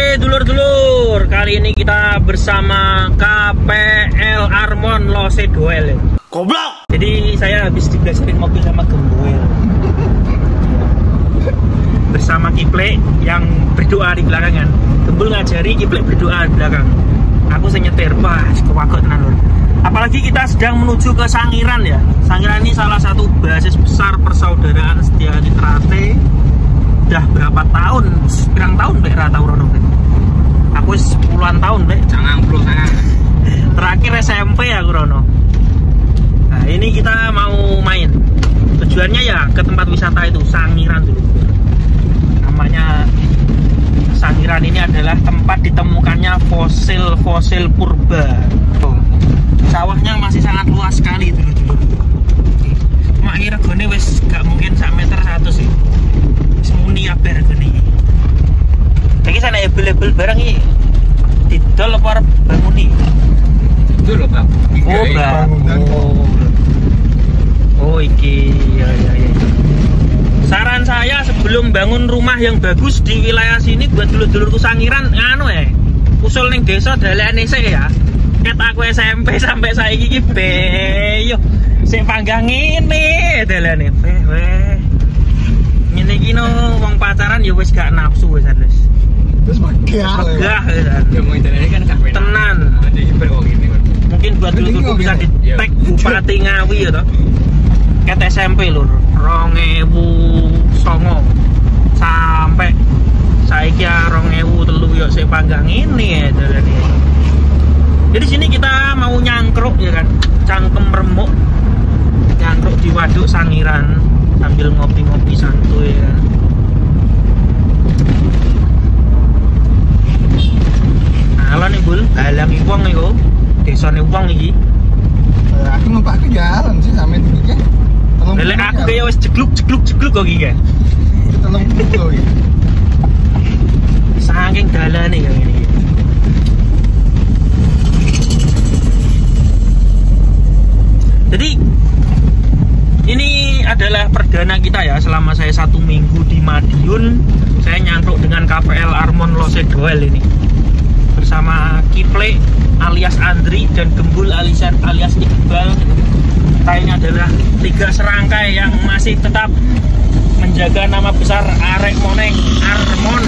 Oke, dulur-dulur, kali ini kita bersama KPL Armon Lose Doel. Goblok. Jadi saya habis dibelajarin mobil sama Gemboel. Bersama Kiple yang berdoa di belakangan. Gembul ngajari, Kiple berdoa di belakang. Aku sing nyetir, wah, kewagok tenan lur. Apalagi kita sedang menuju ke Sangiran ya. Sangiran ini salah satu basis besar persaudaraan Setia Hati Terate. Udah berapa tahun? Pirang tahun Mbak ra tau rono, Mbak. Aku wis puluhan tahun, Mbak. 99. Terakhir SMP aku rono. Nah, ini kita mau main. Tujuannya ya ke tempat wisata itu, Sangiran dulu. Namanya Sangiran ini adalah tempat ditemukannya fosil-fosil purba. Oh, sawahnya masih sangat luas sekali dulu-dulu. Mak iki regane wis gak mungkin sak meter 100 sih. Wis muni kabeh regane iki. Iki sana label-label barang iki didol apa arep banguni? Didol lho, Bang. Oh, bangunan. Oh, iki ya ya ya. Saran saya sebelum bangun rumah yang bagus di wilayah sini buat dulur-dulurku Sangiran nganu usul ning desa dalane sik ya. Ket aku SMP sampai saiki iki beyo. Sik panggah ngene dalane. Weh. Ngene iki no wong pacaran ya wis gak nafsu wis wis. Wis megah. Megah wis. Ya mung dalane kan gak penak. Tenan. Mungkin buat dulur-dulurku bisa di tag Bupati Ngawi ya toh. Ket SMP lur, 2009 sampai saiki 2003 yo sik panggah ngene ya dalane. Jadi sini kita mau nyangkruk ya kan, cangkem remuk, nyangkruk di Waduk Sangiran sambil ngopi-ngopi santuy ya. Nah, alon nih Bul, halangi wong iku, desane wong iki. Aku numpak aku jalan sih sampe iki. Lek aku kaya wis jegluk-jegluk-jegluk kok iki. 30 iki. Saking dalane kaya ngene iki. Jadi ini adalah perdana kita ya, selama saya 1 minggu di Madiun, saya nyangkruk dengan KPL Armon Lose Doel ini bersama Kiple alias Andri dan Gembul alias Iqbal. Kita ini adalah 3 serangkai yang masih tetap menjaga nama besar Arek Moneng Armon.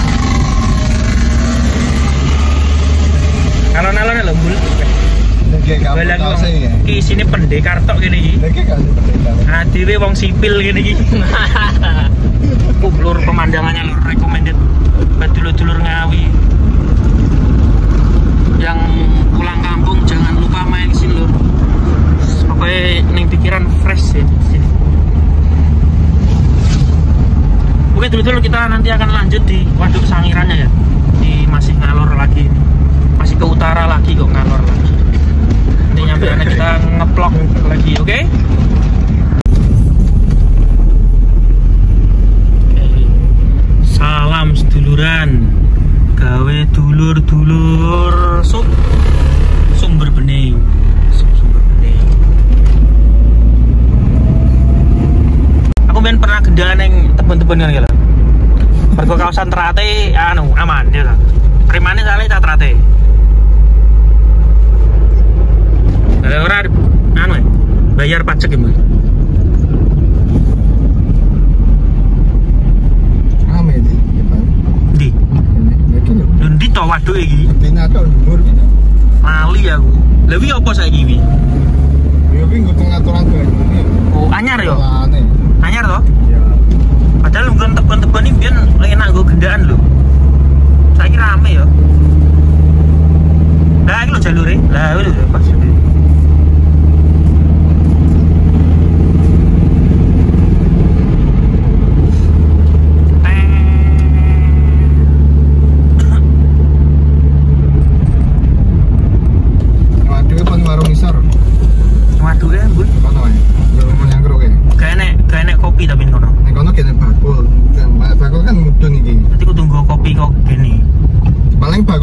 Alon-alon lho Gembul. Iki isine pendekar tok kene iki. Ah dhewe wong sipil kene iki. Lur pemandangannya lur, recommended buat dulur-dulur Ngawi. Yang pulang kampung jangan lupa main sini lur. Pokoknya ning pikiran fresh ya sini. Oke dulur-dulur, kita nanti akan lanjut di Waduk Sangirannya ya. Di masih ngalor lagi ini. Masih ke utara lagi kok ngalor lagi. Nanti nyampe anak kita ngeplok lagi, oke? Okay? Salam seduluran, gawe dulur-dulur sup sumber bening, sup sumber bening. Aku main pernah gendaan yang teben-teben kan gitu. Mergo kawasan Terate anu aman ya lah. Premane soalnya cah Terate. Lah ora anu bayar pajak ya, Mbak. Rame iki, Pak. Ndi? Lho ndi to waduk iki? Dene tok dhuwur iki. Lali aku. Lha wi apa saiki wi? Ya wi nggo pengaturan banyune. Oh, anyar yo. Anyar to? Iya. Padahal nggon teben-teben iki biyen enak nggo gendaan lho. Saiki rame yo. Lah iki lho jalure. Lah iki lho pas.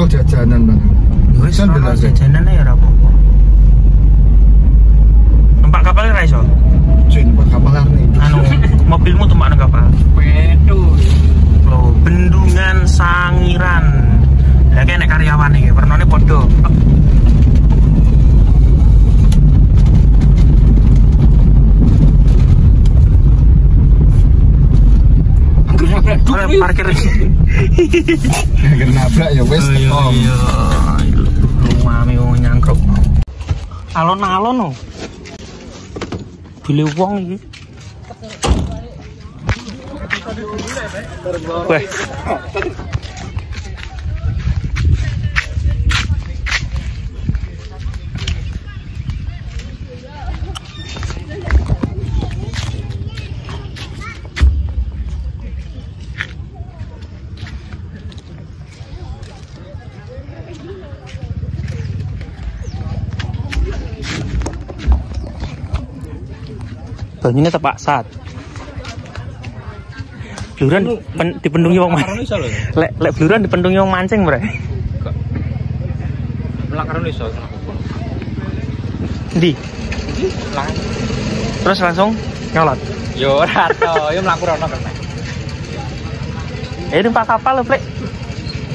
Jajanan bang. Wis jajanan ya ora apa-apa. Numpak kapal ora iso? Cuy, numpak kapal arne. Anu, mobilmu tumpak nang kapal. Waduh. Lho, Bendungan Sangiran. parkir. Nabrak ya wis. Iya. Rame wong nyangkruk. Alon-alon no. Bile wong iki. Weh. Banyune tepak sat. Bluran dipendungi wong mancing. Lek lek bluran dipendungi wong mancing, Bre. Mlak karo iso. Ndi? Terus langsung nyolot. Yo ora to, yo mlaku rono kena. Numpak kapal lho, Plek.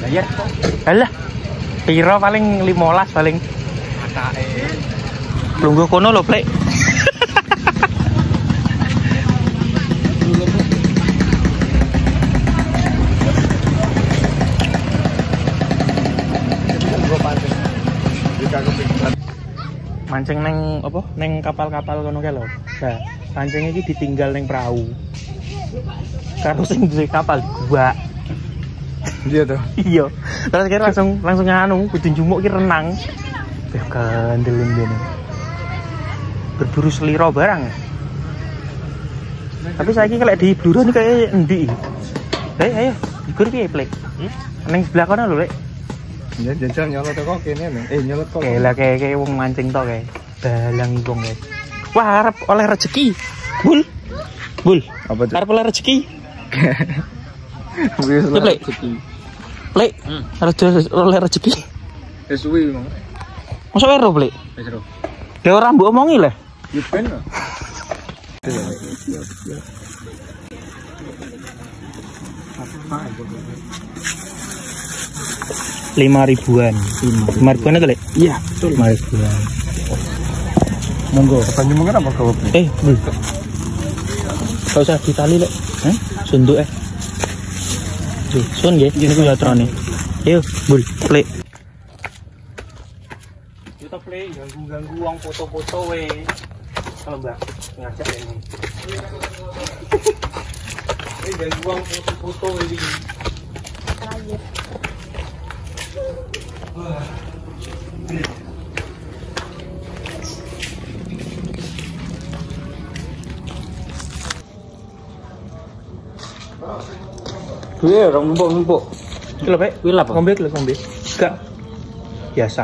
Bayar. Alah. Piro paling 15 paling. Atake. Lungguh kono lho, Plek. Mancing neng apa? Neng kapal-kapal kono kae lho. Nah, pancing iki ditinggal neng perahu. Karo sing duwe kapal gua. Iya toh. Iya. Terus kira langsung nganu kudu njumuk ki renang. Beh kandelin dene. Berburu seliro barang. Tapi saiki lek di Bluro ini kayak endi iki? Ayo, ikur piye, Plek? Neng sebelah kono lho, Lek. Ya jajal nyolot kok kene lho. Nyolot kok. Lah kayak wong mancing tok kae. Balang wong kae. Wah, arep oleh rezeki. Bul. Bul. Apa tuh? Arep oleh rezeki. Wis oleh rezeki. Plek. Arep oleh rezeki. Wis suwi mang. Mosok ero, Plek? Wis ero. Lah ora mbok omongi lho. Ya ben lho. Apa 5 ribuan. 5 ribuan itu, Lek? Iya, betul. 5 ribuan. Monggo. Banyu mungkin apa kau? Bul. Gak usah ditali, Lek. Hah? Sunduk Sun nggih, niku yatrane. Ayo, Bul, Lek. Yo to, Plek, ganggu-ganggu wong foto-foto we. Kalau Mbak ngajak ini. Ganggu wong foto-foto iki. Wah. Duwe rong numpuk-numpuk. Iki lho, Pak. Kuwi lha apa? Ngombe lho, ngombe. Enggak. Biasa.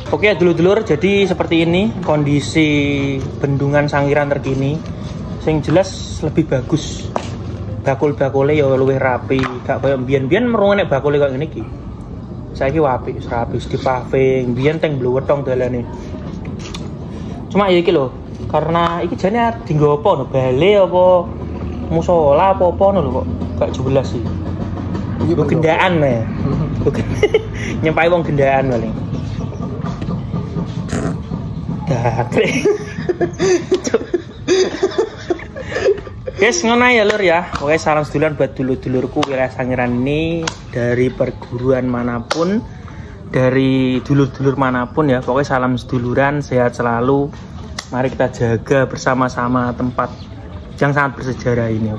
Oke, dulur-dulur, jadi seperti ini kondisi bendungan Sangiran terkini. Sing jelas lebih bagus. Bakul-bakule ya luwih rapi, gak koyo mbiyen-mbiyen merung nek bakule koyo ngene iki. Saiki apik, wis rapi, wis dipaving, mbiyen teng blowetong dalane. Cuma ya iki lho, karena iki jane dinggo apa no, bale apa musola apa-apa no lho kok gak jelas sih. Iki gendaan ya. Nyempai wong gendaan paling. Dakre. Guys, ngono ya lur ya. Oke, salam seduluran buat dulur-dulurku wilayah Sangiran ini dari perguruan manapun, dari dulur-dulur manapun ya. Pokoknya salam seduluran, sehat selalu. Mari kita jaga bersama-sama tempat yang sangat bersejarah ini.